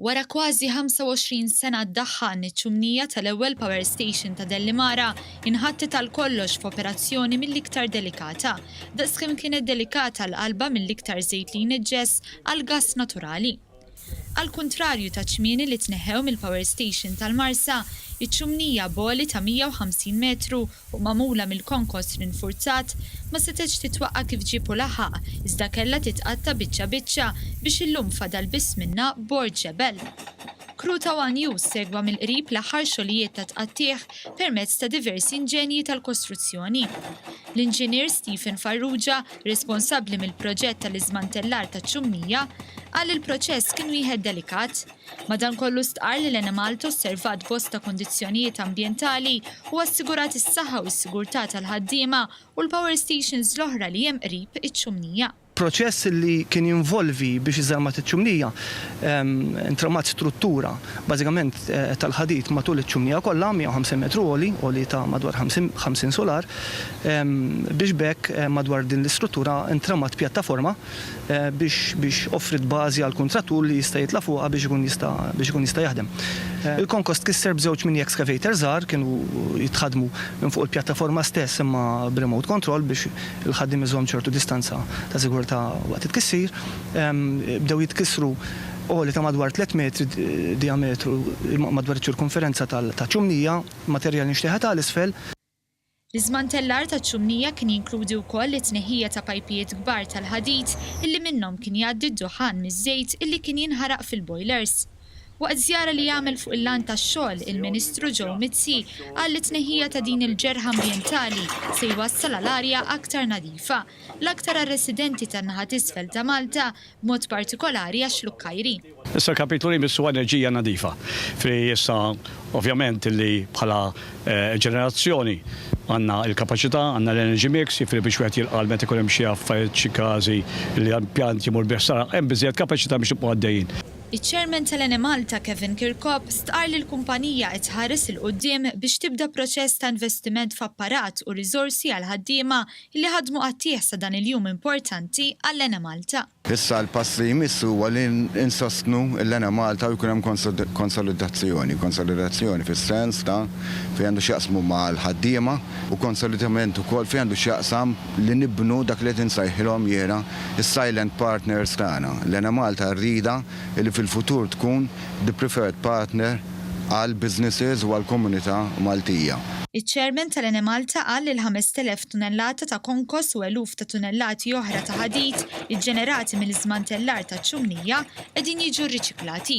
Wara kważi 25 sena ddaħħan, iċ-ċumnija tal-ewwel power station ta' Dellimara inħattet għal kollox f'operazzjoni mill-iktar delikata, daqskemm kienet delikata l-qalba mill-iktar żejt li jniġġes għal gass naturali. Għall-kuntrarju taċ-ċmieni li tneħħew mill-power station tal-Marsa, iċ-ċumnija b'għoli ta' 150 metru u magħmula mill-konkos rinfurzat, ma setgħetx titwaqqa' kif ġieb u laħaq, iżda kellha titqatta' biċċa biċċa biex illum fadal biss minnha bord ġebel. Crew ta' one News segwa mill-qrib l-aħħar xogħlijiet ta' tqattigħ permezz ta' diversi inġenji tal-kostruzzjoni. L-Inġinier Stephen Farrugia, responsabbli mill-proġett tal-iżmantellar taċ-ċumnija, qal li l-proċess kien wieħed delikat. Madankollu stqarr li l-Enemalta osservat bosta kundizzjonijiet ambjentali u assigurat is-saħħa u s-sigurtà tal-ħaddiema u l-power stations l-oħra li hemm qrib iċ-ċumnija. Proċess li kien jinvolvi biex iżżarmat iċ-ċumnija, intramat struttura bażikament tal-ħadid matul iċ-ċumnija kollha, 150 metru għoli, għoli ta' madwar 50 sular, biex b'hekk madwar din l-istruttura intramat pjattaforma biex biex offriet bażi għall-kuntrattur li jista' jitla' fuqha biex ikun jista' biex ikun jista' jaħdem. Il-konkos tkisser b'żewġ mini excavator żgħar kienu jitħaddmu minn fuq il-pjattaforma stess imma b'remote control biex il-ħaddiem iżomm ċertu distanza ta' sigurtà waqt it-tkissir. Bdew jitkissru għoli ta' madwar tlett metri dijametru madwar iċ-ċirkonferenza taċ-ċumnija, materjal inxteħet għal isfel. L-iżmantellar taċ-ċumnija kien jinkludi wkoll it-tneħħija ta' pajpijiet kbar tal-ħadid illi minnhom kien jgħaddi d-duħħan miż-żejt illi kien jinħaraq fil-bojlers. Waqt żjara li għamel fuq il-lant tax-xogħol, il-Ministru Joe Mizzi qal li t-tneħħija ta' din il-ġerħa ambjentali se jwassal għal arja aktar nadifa, l-aktar għar-residenti tan-naħa t'isfel ta' Malta, b'mod partikolari għax-Xlukkajri. Issa l-kapitlu li jmiss huwa enerġija nadifa. Fi issa ovvjament li bħala ġenerazzjoni għandna l-kapaċità, għandna l-energy mix, jiġifieri biex wieħed jilqa' għal meta jkun hemm xi affarijiet, xi każi li l-impjant jmur bi ħsara, hemm biżżejjed kapaċità biex nibqgħu għaddejjin. Iċ-Chairman tal-Enemalta Kevin Kirkop stqarr li l-kumpanija qed tħares 'il quddiem biex tibda proċess ta' investiment f'apparat u riżorsi għall-ħaddiema li ħadmu qatigħ sa dan il-jum importanti għall-Enemalta. Issa l-pass li jmiss huwa li nsostnu l-Enemalta u jkun hemm konsolidazzjoni, konsolidazzjoni fis-sens ta' fejn għandu x'jaqsmu mal-ħaddiema u konsolidament ukoll fejn għandu x'jaqsam li nibnu dak li qed insejħilhom jiena s-silent partners tagħna. L-Enemalta rridha li fil-futur tkun the preferred partner għall-businesses u għall-komunità Maltija. Iċ-Chairman tal-Enemalta qal li l-5,000 tunellata ta' konkos u eluf ta' tunellati oħra ta' ħadid iġġenerati mill-iżmantellar taċ-ċumnija qegħdin jiġu rriċiklati.